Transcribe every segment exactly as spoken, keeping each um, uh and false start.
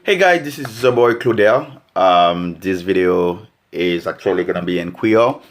Hey guys, this is your boy Claudel. Um, this video is actually gonna be in Creole.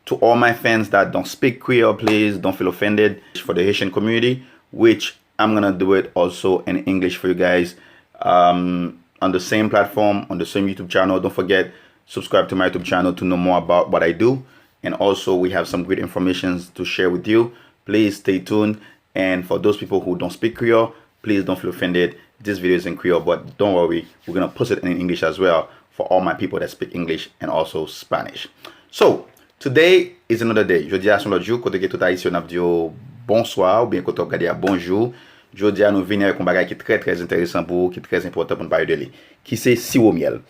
To all my fans that don't speak Creole, please don't feel offended. For the Haitian community, which I'm gonna do it also in English for you guys, um, on the same platform, on the same YouTube channel. Don't forget, subscribe to my YouTube channel to know more about what I do. And also, we have some great informations to share with you. Please stay tuned. And for those people who don't speak Creole, please don't feel offended. This video is in Creole, but don't worry, we're gonna post it in English as well for all my people that speak English and also Spanish. So, today is another day. Jodi a se yon lòt jou kote ke tout Ayisyen ap di yo bonswa oubyen kote w ap gade a bonjou. Jodi a nou vini avèk yon bagay ki trè trè enteresan pou ou, ki trè enpòtan pou nou pale de li, ki se siwo myèl.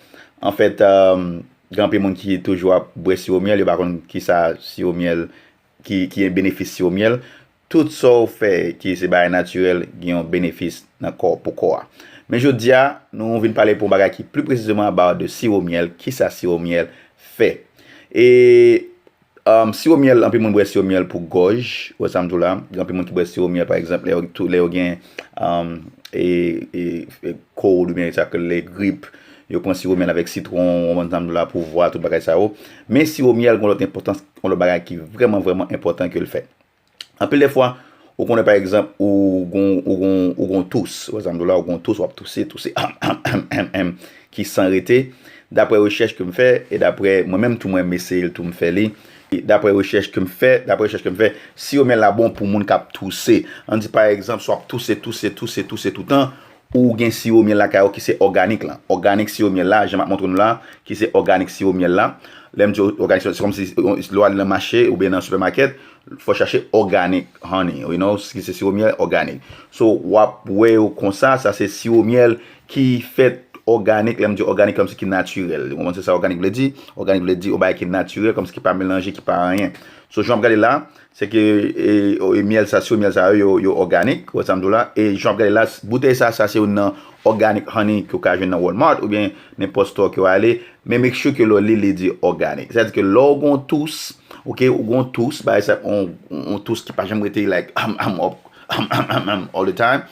Anfèt, um, gen anpil moun ki toujou ap bwè siwo myèl, yo pa konn kisa siwo myèl, ki, ki benefis siwo myèl. Tout sa w fè ki se bagay natirèl gen yon benefis nan kò, pou kò a. Men jodi a, nou vin pale pou yon bagay ki pli presizeman about de siwo myèl, kisa siwo myèl fè. E um, siwo myèl, anpil moun bwè siwo myèl pou gòj, ou wè sa m di w la. Gen anpil moun ki bwè siwo myèl, pa egzanp, lè yo, tou, lè yo gen um, e, e, e cold oubyen sa ke le grip, yo pran siwo myèl avèk sitwon, ou konprann sa m di w la, pou vwa, tout bagay sa yo. Men siwo myèl gen yon lòt enpòtans, gen yon lòt bagay ki vrèman, vrèman enpòtan ke l fè. Anpil de fwa, ou konnen pa egzanp, ou gon, ou gon, ou gon tous, ou wè sa m di w la, ou gon tous, w ap touse, touse, ki san rete. Daprè rechèch ke m fè, e daprè mwen menm tou mwen m eseye l tou m fè li. E daprè rechèch ke m fè, daprè rechèch ke m fè, siwo myèl la bon pou moun k ap touse. Ann di pa egzanp, si w ap touse, touse, touse, touse toutan, ou gen siwo myèl lakay ou ki se òganik lan. Òganik siwo myèl la, jan m ap montre nou la, ki se òganik siwo myèl la. Lè m di òganik, se kòmsi lè w al nan mache oubyen nan sipèmakèt, fò w chache organic honey, you know, ki se siwo myèl òganik. So, w ap wè yo konsa, sa se siwo myèl ki fèt òganik, lè m di òganik, kòmsi ki natirèl. Ou konprann se sa òganik vle di? Òganik vle di yon bagay ki natirèl, kòmsi ki pa melanje, ki pa anyen. So, jan w ap gade la, se ke e, e, myèl sa, siwo myèl sa yo, yo, yo òganik, ou wè sa m di w la. E jan w ap gade la, boutèy sa, sa se youn nan organic honey ke w ka jwenn nan Walmart oubyen nenpòt store ke w ale. Men make sure ke lè w li, li di òganik. Sa vle di ke lè w gon tous, ok, ou gon tous, bagay sa, on, on tous ki pa janm rete like, am, am, up, am, am, am, am, all the time.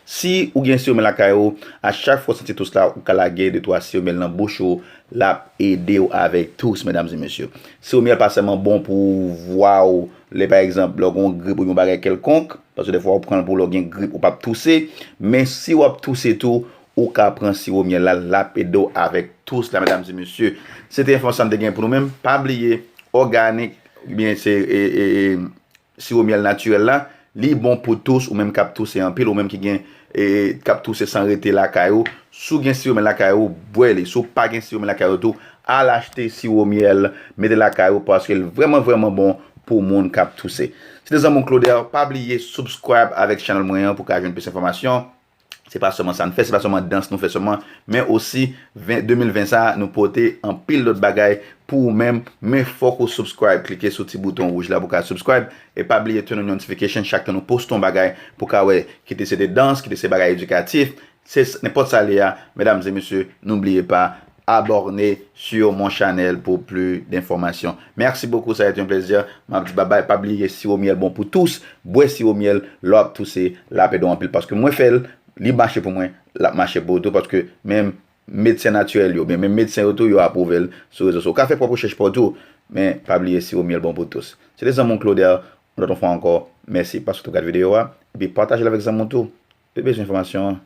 Si ou gen siwo myèl lakay ou, a chak fwa w santi tous la, ou ka lage de twa siwo myèl nan bouch ou, l ap ede w avèk tous, medam e mesye. Siwo myèl pa sèlman bon pou vwa w, lè pa egzanp, lè w gen yon grip oubyen yon bagay kèlkonk, paske defwa ou pran l pou lè w gen grip, ou p ap touse, men si w ap touse tou, ou ka pran siwo myèl la, l ap ede w avèk tous la, medam e mesye. Se te enfòmasyon m te gen pou nou menm. Pa bliye, òganik, oubyen se, e, e, e, siwo myèl natirèl la, li bon pou tous, ou menm k ap touse anpil, ou menm ki gen, e, k ap touse san rete lakay ou. Si w gen siwo myèl lakay ou, bwè li. Si w pa gen siwo myèl lakay ou tou, al achte siwo myèl, mete lakay ou, paske l vrèman, vrèman bon pou moun k ap touse. Se te zanmi w Claudel, pa bliye subscribe avèk channel mwen an pou w ka jwenn plis enfòmasyon. Se pa sèlman sa n fè, se pa sèlman dans nou fè sèlman, men osi, ven, de mil ven sa a, nou pote anpil lòt bagay pou ou menm, men fòk ou subscribe, klike sou ti bouton wouj la pou w ka subscribe, e pa bliye turn on notification chak tan nou poste yon bagay pou w ka wè, kite se de dans, kite se bagay edikatif, se s-, nenpòt sa l ye a, medam e mesye, n'oubliez pas, abonner sur mon channel pour plus d'informations. Merci beaucoup, ça a été un plaisir. M ap di babay, pa bliye siwo myèl bon pou tous, bwè siwo myèl lè w ap touse, l ap ede w anpil, paske mwen fè l, li mache pou mwen, l ap mache pou ou tou, paske menm medsen natirèl yo, men menm medsen yo tou, yo apwouve l sou rezo sosyo. Ou ka fè pwòp rechèch pa w tou, men pa bliye siwo myèl bon pou tous. Se te zanmi w Claudel, yon lòt fwa ankò, mèsi paske w te gade videyo a, epi pataje l avèk zanmi w tou. Yo bezwen enfòmasyon an,